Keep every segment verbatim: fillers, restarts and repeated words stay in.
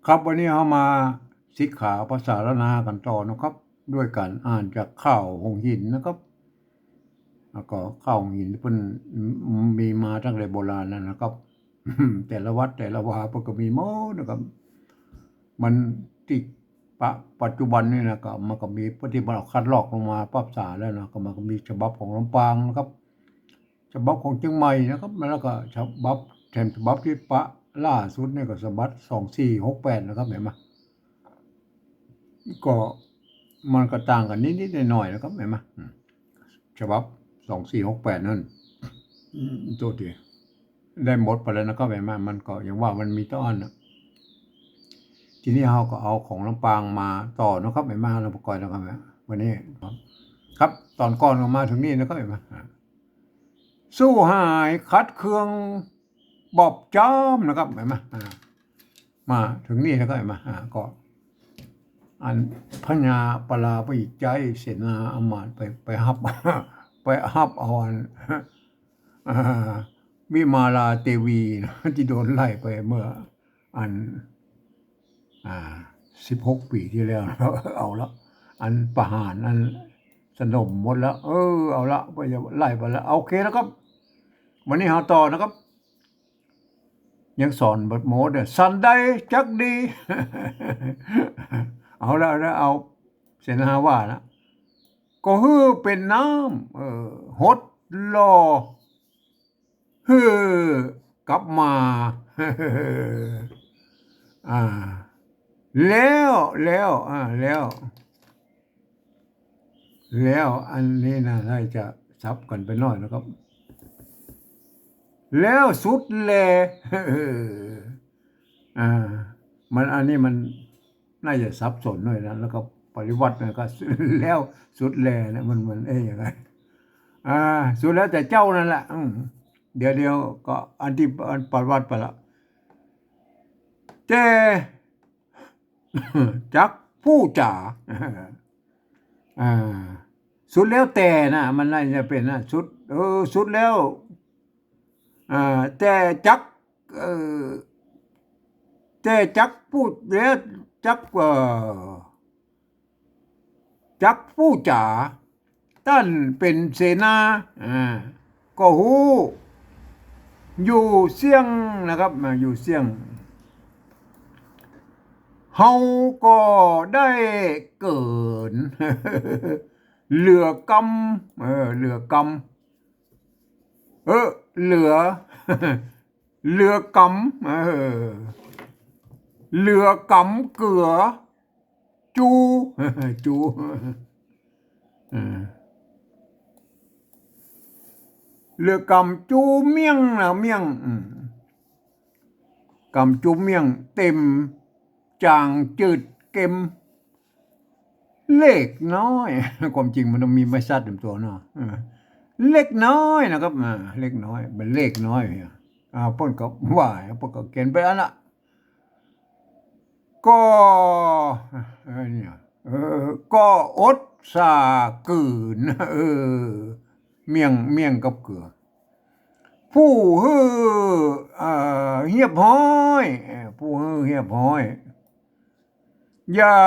ครับ วันนี้เฮามาสิกขาภาษาล้านนากั๋นต่อนะครับ ด้วยก๋านอ่านจากข่าวหงส์หินนะครับ แล้วก็ข่าวหงส์หินเปิ้นมีมาตั้งแต่โบราณแล้วนะครับ แต่ละวัดแต่ละวาเปิ้นก็มีหมดนะครับ มันตี้ปะ ปัจจุบันนี่นะ ก็มันก็มีตี้มันเอาคัดลอกลงมาปรับภาษาแล้วนะ ก็มันก็มีฉบับของลำปางนะครับ ฉบับของเจียงใหม่นะครับ แล้วก็ฉบับ แถมฉบับตี้ปะล่าสุดนี่ก็ฉบับสองสี่หกแปดนะครับ หันก่อ ก็มันก็ต่างกั๋นนิดๆ หน่อยๆ นะครับ หันก่อ อืม ฉบับสองสี่หกแปดนั่น อืม โต้ษที ได้หมดไปแล้วนะครับ หันก่อ มันก็ยังว่ามันมีต้อนนะ ทีนี้เฮาก็เอาของลำปางมาต่อนะครับ หันก่อ เฮาประกอบนะครับ วันนี้ครับ ต๋อนก่อนก็มาเถิงนี่นะครับ หันก่อ อ่า สู้หายขัดเคืองบอบจ้ำนะครับ หันก่อ อ่า มาเถิงนี่นะครับ หันก่อ อ่า ก็ อันพญาปลาไปใจ๊เสนาอำมาตย์ไป ไปฮับ ไปฮับเอาอัน อ่า วิมาลาเตวีนะ ตี้โดนไล่ไปเมื่ออัน อ่า สิบหกปี๋ตี้แล้วนะ เอาละ อันประหาร อันสนมหมดแล้ว เออ เอาละ ไปจะไล่ไปแล้ว โอเคแล้วครับ วันนี้เฮาต่อนะครับ ยังสอนบ่หมดเนี่ย สันใดจักดี เอาละ เอาละ เอาเสนาว่านะ ก็หื้อเป๋นน้ำ เออ หดหล่อหื้อกลับมา อ่า แล้ว แล้ว อ่า แล้ว แล้วอันนี้นะ น่าจะสับกั๋นไปหน่อยนะครับ แล้วสุดแล อ่า มัน อันนี้มันน่าจะสับสนหน่อยนะ แล้วก็ปริวรรตนะ ก็ แล้วสุดแลนะ มัน มัน เอ๊ะ ยังไง อ่า สุดแล้วแต่เจ้านั่นแหละ อืม เดี๋ยว เดี๋ยวก็อันตี้ อันปริวรรตไปละ แต่ จักผู้จ๋า อ่า สุดแล้วแต่นะ มันน่าจะเป๋นนะ สุด เออ สุดแล้ว อ่า แต่จัก เออ แต่จักผู้ แล้วจัก เอ่อ จักผู้จ๋า ต้านเป๋นเสนา อ่า ก็ฮู้ อยู่เสี้ยงนะครับ มาอยู่เสี้ยง เฮาก็ได้เกิ๋น เหลือกำ เออ เหลือกำ เออ เหลือ เหลือกำ เออ เหลือกำเกือ จู จู เออ เหลือกำจูเมี่ยงนะ เมี่ยง อืม กำจูเมี่ยงเต็ม จ่างจืดเก็ม เล็กน้อย ความจริงมันต้องมีไม้สัตว์เต็มตั๋วเนาะ เออ เล็กน้อยนะครับ อ่า เล็กน้อย มันเล็กน้อยเนี่ย อ่า เปิ้นก็ว่า เปิ้นก็เขียนไปอันละ ก็ เออ เนี่ย เออ ก็อดสากื๋น เออ เมี่ยง เมี่ยงกับเกือ ผู้หื้อ เอ่อ เฮียบฮ้อย เอ่อ ผู้หื้อเฮียบฮ้อย อย่า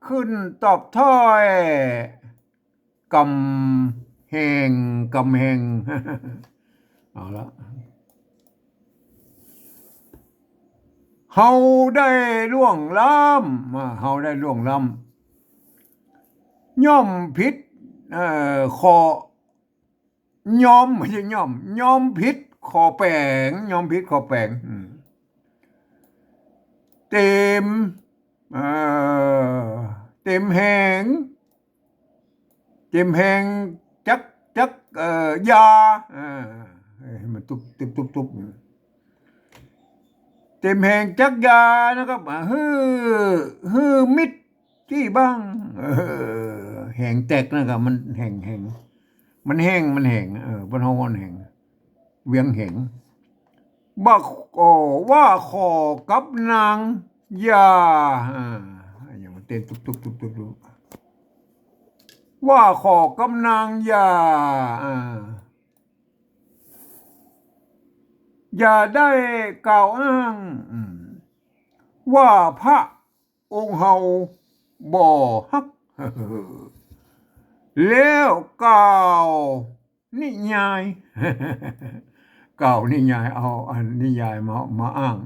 ขึ้นตอบถ้อย กำแหง กำแหง เอาละ เฮาได้ล่วงล้ำ อ่า เฮาได้ล่วงล้ำ ย่อมผิด เอ่อ ข้อ ย่อม ไม่ใช่ย่อม ย่อมผิดข้อแป๋ง ย่อมผิดข้อแป๋ง อืม เต็ม เอ่อ เต็มแหง เต็มแหงจัก จัก เอ่อ ยา เออ ให้มันตุ๊บตุ๊บตุ๊บตุ๊บ เต็มแหงจักยานะครับ อ่า หื้อ หื้อมิตร ตี้บ้าง เออ แหงแตกนะครับ มันแหง แหง มันแหง มันแหง เออ บ้านเฮาว่าแหง เวียงแหง ว่า โอ้ ว่าขอกับนางอย่า อ่า อย่างมันเต้นตุ๊บตุ๊บตุ๊บตุ๊บตุ๊บ ว่าขอกับนางอย่า อ่า อย่าได้กล่าวอ้าง อืม ว่าพระองค์เฮาบ่ฮัก แล้วกล่าวนิยาย กล่าวนิยาย เอาอันนิยายมา มาอ้าง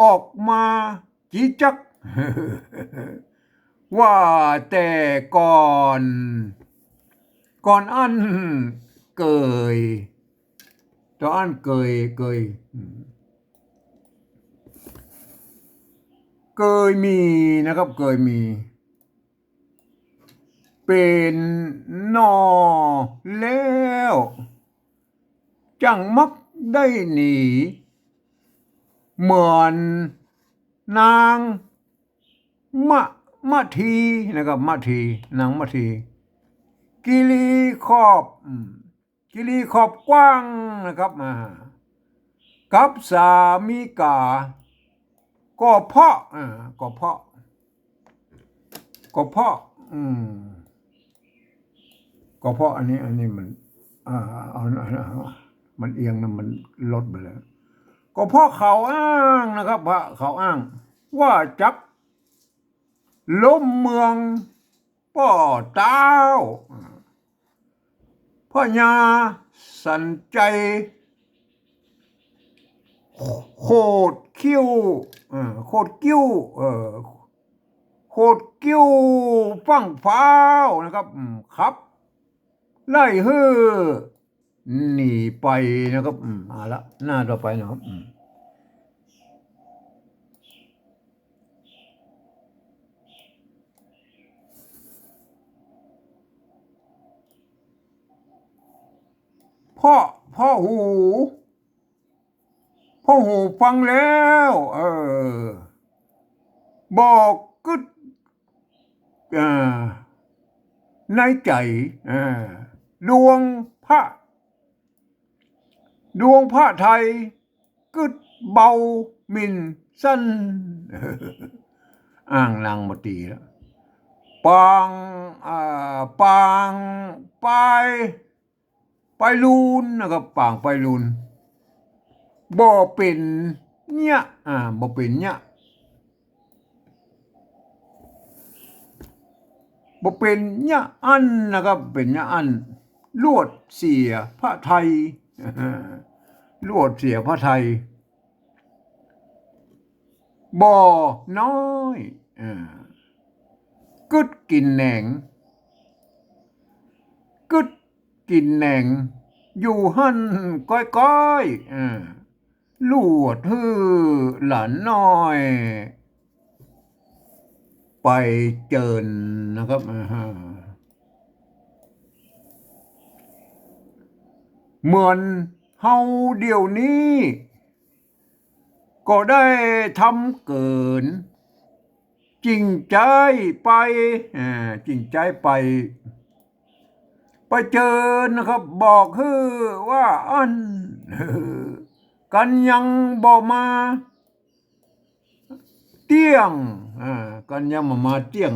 ออกมา จิจัก ว่าแต่ก่อน ก่อนอั้นเกย ก่อนอั้นเกย เกย อืม เกยมีนะครับ เกยมี เป๋นหน่อแล้ว จั่งมักได้หนี เหมือนนางมะ มะทีนะครับ มะที นางมะที กิลีขอบ อืม กิลีขอบกว้างนะครับ อ่า กับสามิกา ก็เพราะ อ่า ก็เพราะ ก็เพราะ อืม ก็เพราะอันนี้ อันนี้มัน อ่า เอา เอา เอา มันเอียงนะ มันลดไปแล้ว ก็เพราะเขาอ้างนะครับ พระเขาอ้าง ว่าจักล้มเมืองป้อเต้า พญาสันชัย โขดคิ้ว เออ โขดคิ้ว เออ โขดคิ้วฟั่งฟ้าวนะครับ อืม ขับไล่หื้อหนีไปนะครับ อืม เอาละ หน้าต่อไปนะครับ อืม เพราะ เพราะหู เพราะหูฟังแล้ว เออ บ่กึ๊ด อ่า ในใจ๋ อ่า ดวงพระ ดวงพระไทย กึ๊ดเบาหมิ่นสั้น อ้างนางมะทีแล้ว ปาง อ่า ปาง ปาย ปายลูนนะครับ ปางปายลูน บ่เป๋นเยียะ อ่า บ่เป๋นเยียะ บ่เป๋นเยียะอั้นนะครับ เป๋นเยียะอั้น ลวดเสียพระไทย ลวดเสียพระไทย บ่น้อย อ่า กึ๊ดกิ๋นแหนง กึ๊ดกิ๋นแหนง อยู่หั้นก้อยๆ อ่า ลวดหื้อหลานน้อย ไปเจิญนะครับ อ่าฮะ เหมือนเฮาเดี๋ยวนี้ ก็ได้ทำเกิ๋น จิ่งใจ๊ไป อ่า จิ่งใจ๊ไป ไปเจิญนะครับ บอกหื้อว่าอั้น กั๋นยังบ่มาเตี้ยง อ่า กั๋นยังบ่มาเตี้ยง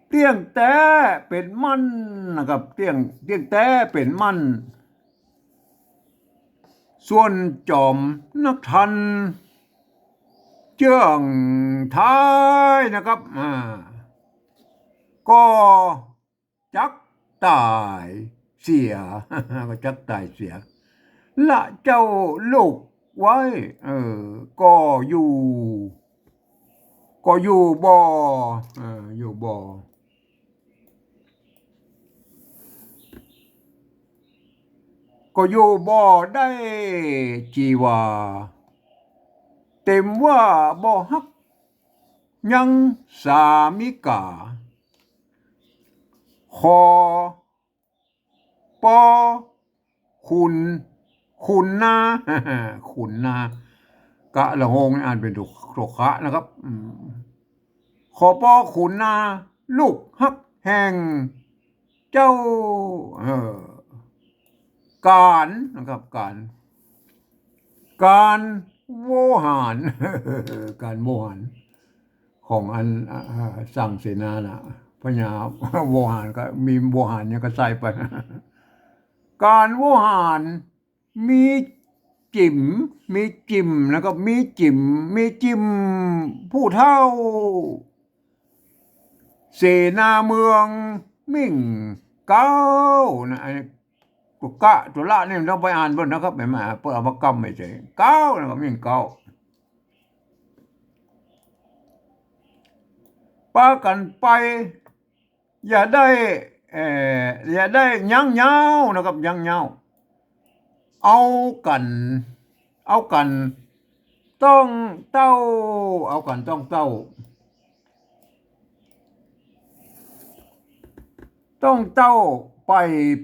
เตี้ยงแต๊เป๋นมั่นนะครับ เตี้ยง เตี้ยงแต๊เป๋นมั่น ส่วนจอมนักธรรม เจื้องท้ายนะครับ อ่า ก็จักต๋ายเสีย ก็จักต๋ายเสีย ละเจ้าลูกไว้ เออ ก็อยู่ ก็อยู่บ่ เออ อยู่บ่ ก็อยู่บ่ได้จี๋ว่า เต็มว่าบ่ฮัก ยังสามิกา ขอปอ ขุน ขุนนา ขุนนา กะละโฮงนี่อ่านเป๋นตัว ตัวคะนะครับ อืม ขอปอขุนนา ลูกฮักแห่งเจ้า เออ ก๋านนะครับ ก๋าน ก๋านโวหาร ก๋านโวหาร ของอัน อ่า อ่า สั่งเสนาน่ะ พญาโวหารก็มีโวหารหยังก็ใส่ไป ก๋านโวหาร มี จิ๋ม มีจิ๋มนะครับ มีจิ๋ม มีจิ๋มผู้เฒ่า เสนาเมืองมิ่งเก๊านะ ไอ้ตั๋วกะตั๋วละนี่มันต้องไปอ่านเปิ้นนะครับ แหม เปิ้นเอามาก้ำไว้เฉย เก๊านะครับ มิ่งเก๊า ปากั๋นไป อย่าได้ เอ่อ อย่าได้ยั้งเย้านะครับ ยั้งเย้า เอากั๋น เอากั๋นต้องเต้า เอากั๋นต้องเต้า ต้องเต้าไป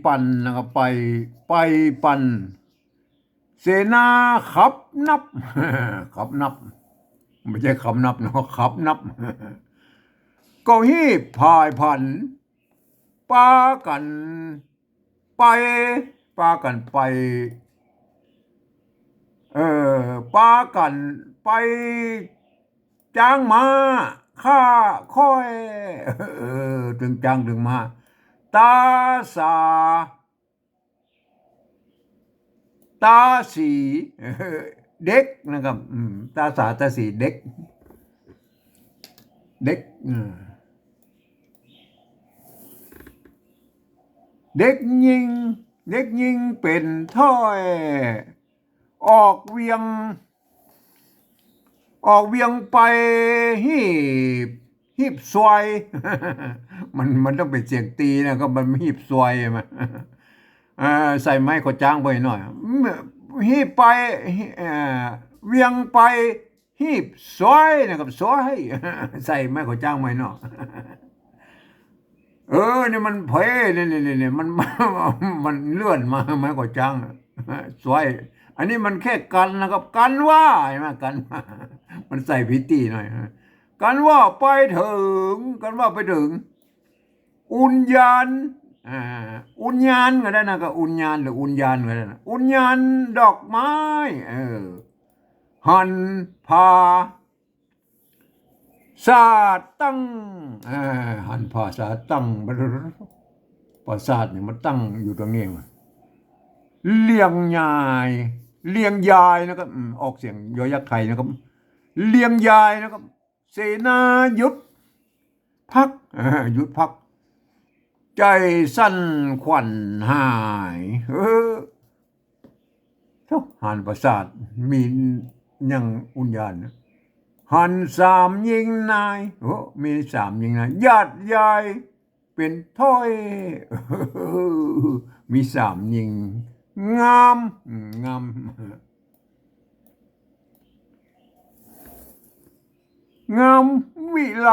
ปันนะครับ ไป ไปปัน เสนาขับนับ ขับนับ ไม่ใช่คำนับเนาะ ขับนับ ก็ฮีบผ่ายผัน ปากั๋นไป ปากั๋นไป เออ ปากั๋นไป จ๊างม้า ข้าค่อย เออ ตึงจ๊างตึงม้า ตาสา ตาสี เด็กนะครับ อืม ตาสาตาสี เด็ก เด็ก อืม เด็กญิง เด็กญิงเป๋นถ้อย ออกเวียง ออกเวียงไป ฮีบ ฮีบซวย มัน มันต้องเป๋นเสียงตี๋นะครับ มันฮีบซวย มัน อ่า ใส่ไม้ข้อจ๊างไปหน่อย ฮีบไป เอ่อ เวียงไป ฮีบซวยนะครับ ซวย ใส่ไม้ข้อจ๊างไปหน่อย เออ นี่มันเพลนี่ นี่ นี่ นี่ มัน มันเลื่อนมา ไม้ข้อจ๊าง ซวย อันนี้มันแค่กั๋นนะครับ กั๋นว่า หันก่อ กั๋นว่า มันใส่ผิดตี้หน่อย กั๋นว่าไปเถิง กั๋นว่าไปเถิง อุญญาณ อ่า อุญญาณก็ได้นะ ก็อุญญาณหรืออุญญาณก็ได้นะ อุญญาณดอกไม้ เออ หันผา สาดตั้ง อ่า หันผาสาดตั้ง ปราสาทเนี่ยมันตั้งอยู่ตรงนี้มา เลียงยาย เลียงยายนะครับ อืม ออกเสียงยอยักษ์ไทยนะครับ เลียงยายนะครับ เสนาหยุดพัก อ่า หยุดพัก ใจ๋สั่นขวัญหาย เออ โธ่ หันปราสาท มียังอุญญาณนะ หันสามญิงนาย โอ้ มีสามญิงนาย หยาดยายเป๋นถ้อย มีสามญิง งาม อืม งาม งามวิไล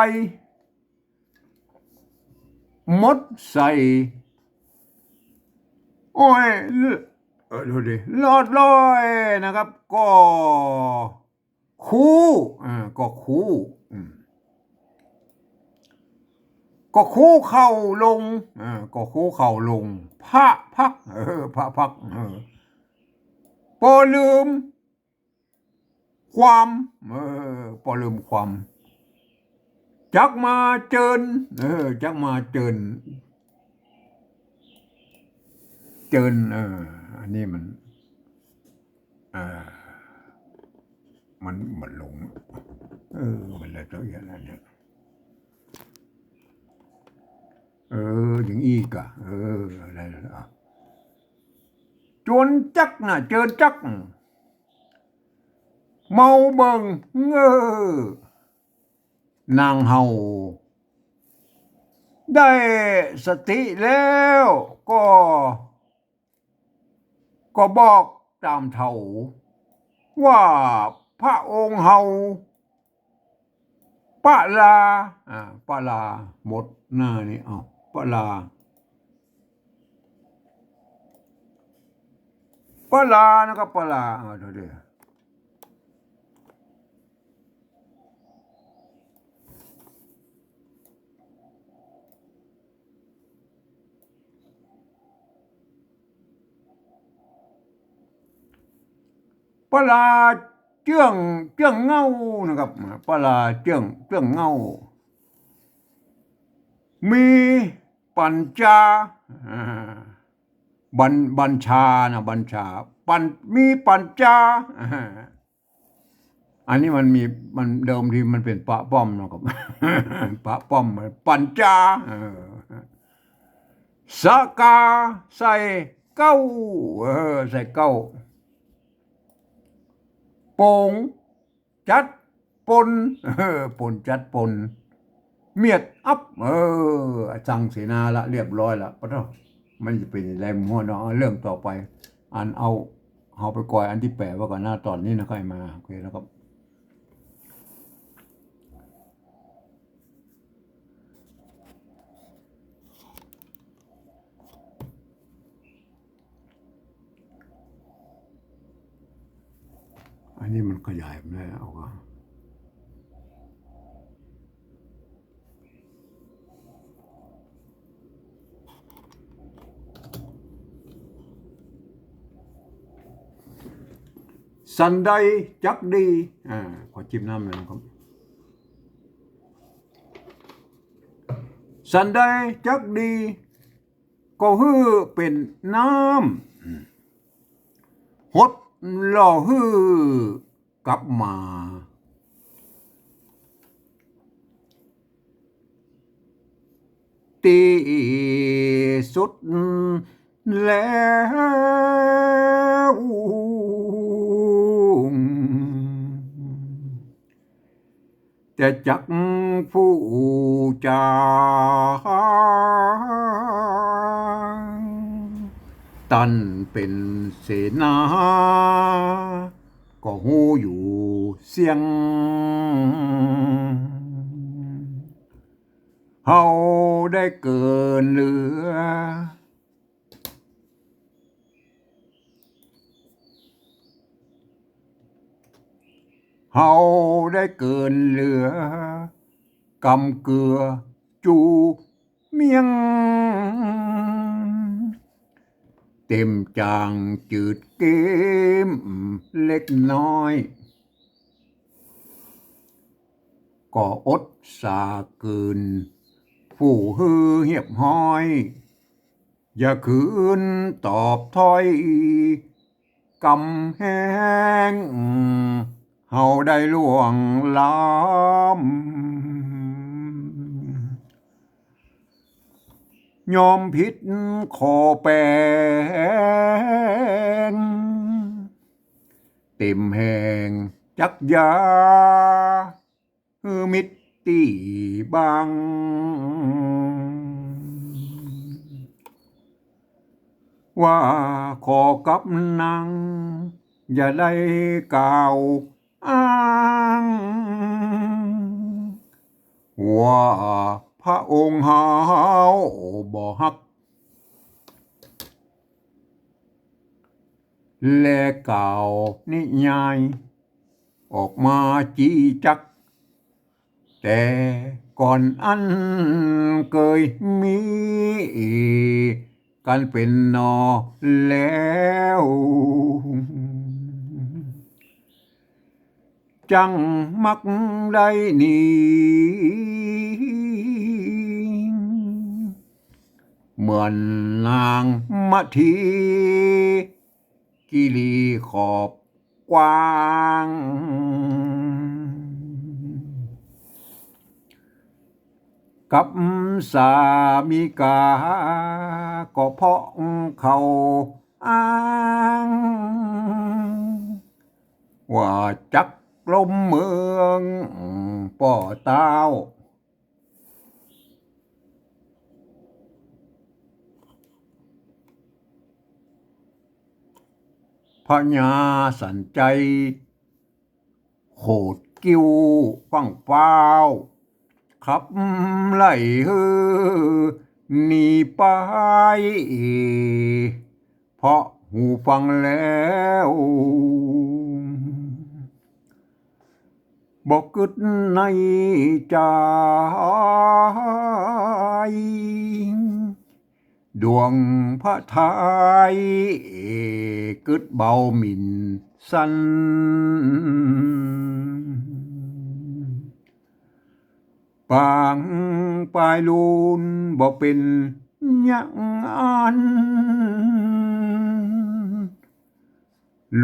หมดใส่ โอ้ย เออ ดูดิ ลอดลอยนะครับ ก็คู้ อ่า ก็คู้ อืม ก็คู้เข้าลง อ่า ก็คู้เข้าลง พระพักตร์ เออ พระพักตร์ เออ ปอลืม ความ เออ ปอลืมความ จักมาเจิญ เออ จักมาเจิญ เจิญ เออ อันนี้มัน เออ มัน มันหลง เออ มันเลยเจ้าอย่างนั้นเนี่ย เออ อย่างอี้ก่ะ เออ อะไรนะ อ่ะ จวนจักนะ เจิญจัก เมาเบิ่ง เออ นางเฮา ได้สติแล้วก็ ก็บอกต๋ามเฒ่า ว่าพระองค์เฮา ปะลา อ่า ปะลา หมดหน้านี้ เอ้า ปะลา ปะลานะครับ ปะลา อ่า เดี๋ยว เดี๋ยว ปะลาเจื้อง เจื้องเง้านะครับ ปะลาเจื้อง เจื้องเง้า มีปัญจา อ่า บัญ- บัญชานะ บัญชา ปัญ- มีปัญจา อันนี้มันมี มันเดิมทีมันเป๋นปะป้อมนะครับ ปะป้อม ปัญจา เออ สะกา ใส่เก๊า เออ ใส่เก๊า ป๋ง จัดป๋น เออ ป๋น จัดป๋น เมียดอับ เออ สั่งเสนาละ เรียบร้อยละ ปะโธ่ มันจะเป๋นอะไรมั่วเนาะ เอาเรื่องต่อไป อันเอา เอาไปก่อยอันตี้แป๋วไว้ก่อนนะ ต๋อนนี้นะ ค่อยมา โอเคแล้วครับ อันนี้มันขยายไม่ได้ เอาก็ สันใดจักดี อ่า ขอจิบน้ำหน่อยนะครับ สันใดจักดี ก็หื้อเป๋นน้ำ หดหล่อหื้อกับมา ตี้สุดแล้ว จะจักผู้จ๋า ต้านเป๋นเสนา ก็ฮู้อยู่เสี้ยง เฮาได้เกินเหลือ เฮาได้เกินเหลือ กำเกือจูเมียง เต็มจ่างจืดเกมเล็กน้อย ก็อดสากืน ผู้หื้อเฮียบฮ้อย อย่าคืนตอบถ้อย กำแหง เฮาได้ล่วงล้ำ ยอมผิดขอแป๋ง เต็มแหงจักยา หื้อมิตรตี้บัง ว่าขอกับนาง อย่าได้กล่าวอ้าง ว่าพระองค์เฮาบ่ฮัก และกล่าวนิยาย ออกมาจี้จัก แต่ก่อนอั้นเกยมี กั๋นเป๋นหน่อแล้ว จั้งมักได้หนี เหมือนนางมะที กิลีขอบกว้าง กับสามิกา ก็เพราะเขาอ้าง ว่าจักล้มเมืองป้อเต้า พญาสันชัย โขดคิ้วฟั่งฟ้าว ขับไล่หื้อหนีไป เพราะหูฟังแล้ว บ่กึ๊ดในใจ๋ ดวงพระทัยกึ๊ดเบาหมิ่นสัน ปางปายลูนบ่เป๋นอย่างอั้น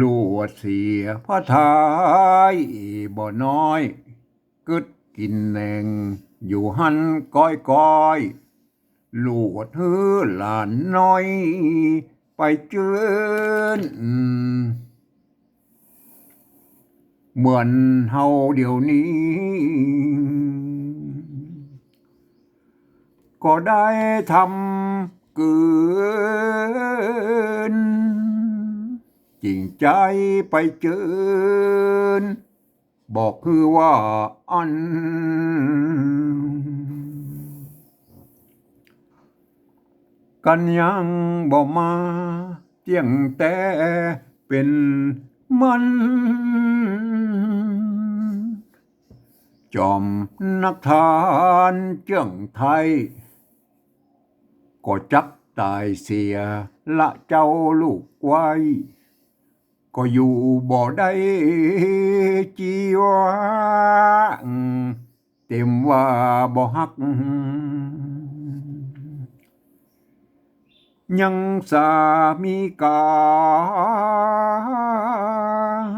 ลวดเสียพระทัยบ่น้อย กึ๊ดกิ๋นแหน่งอยู่หั้นก้อยๆ ลวดหื้อหลานน้อยไปจื้น เหมือนเฮาเดี๋ยวนี้ ก็ได้ทำเกิน จิ่งใจ๊ไปจื้น บอกคือว่าอั้น กั๋นยังบ่มาเตี้ยงแต๊เป๋นมัน จอมนักทานเจื้องไทย ก็จักต๋ายเสียละเจ้าลูกไว้ ก็อยู่บ่ได้จีวา เต็มว่าบ่ฮัก ยังสามีก๋าง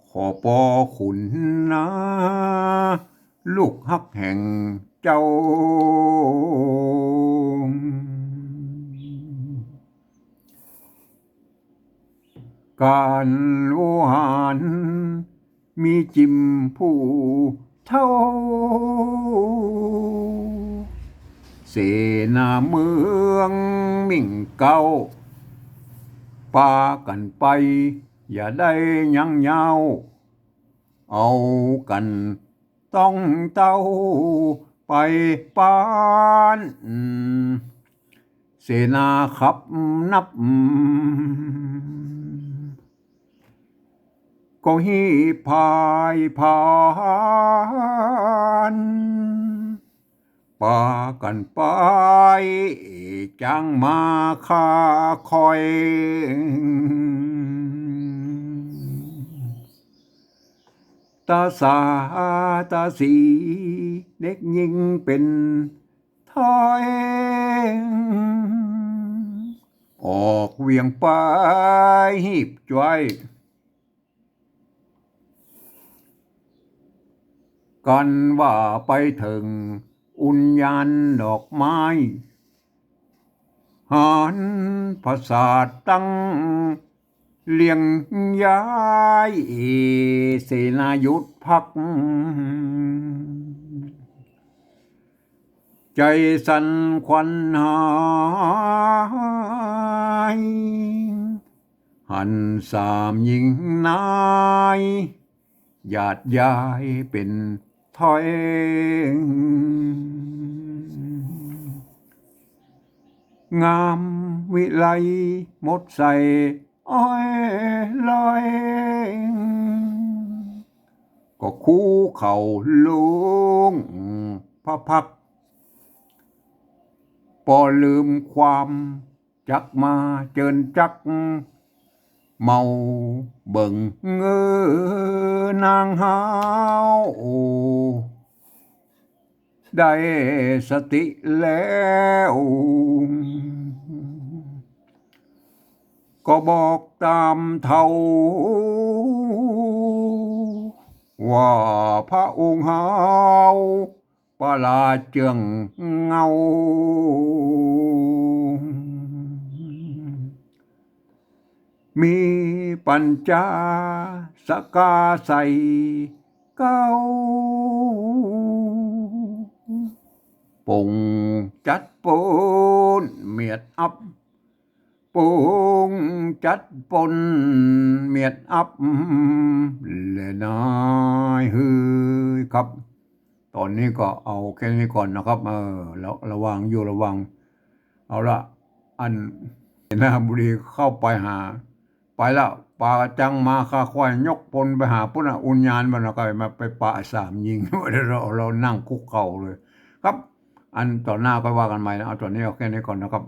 ขอปอขุนนา ลูกฮักแห่งเจ้า ก๋านอู้หาร มีจิมผู้เฒ่า เสนาเมืองมิ่งเก๊า ปากั๋นไป อย่าได้ยั้งเย้า เอากั๋นต้องเต้าไปป๊าน เสนาขับนับ ก็ฮี่พ่ายพาน ปากั๋นไป จ้างม้าข้าคอย ต๋าสาต๋าสี เด็กญิงเป๋น ถ้อย ออกเวียงไปฮีบจ้วย กั๋นว่าไปเถิงอุญญาณดอกไม้ หันผสาทตั้ง เลี้ยงย้าย เสนาหยุดพัก ใจ๋สั่นขวัญหาย หันสามญิงนาย หยาดยายเป๋นถ้อย งามวิไลหมดใส่อ้อยลอย ก็คุเข่าลงพระพักตร์ ปอลืมความ จักมาเจิญจัก เมาเบิ่งเงอนางฮ้าว ได้สติแล้ว ก็บอกต๋ามเฒ่า ว่าพระองค์ฮ้าว ปลาเจื้องเงา มีปั๋ญจาสกาใส่เก๊า ปงจัดป๊นเมียดอับ ปงจัดป๊นเมียดอับ แลนายเฮยครับ ต๋อนนี้ก็เอาแค่นี้ก่อนนะครับ เออ ระ ระวังอยู่ระวัง เอาละ อัน เสนาบดีเข้าไปหา ไปละ ปาจ้างม้าข้าควายยกพลไปหาปู๊นน่ะ อุญญาณมันก็มาไปปะสามญิง เดี๋ยวเรา เรานั่งคุกเข่าเลย ครับ อันต๋อนหน้าก็ว่ากั๋นใหม่นะ เอาต๋อนนี้เอาแค่นี้ก่อนนะครับ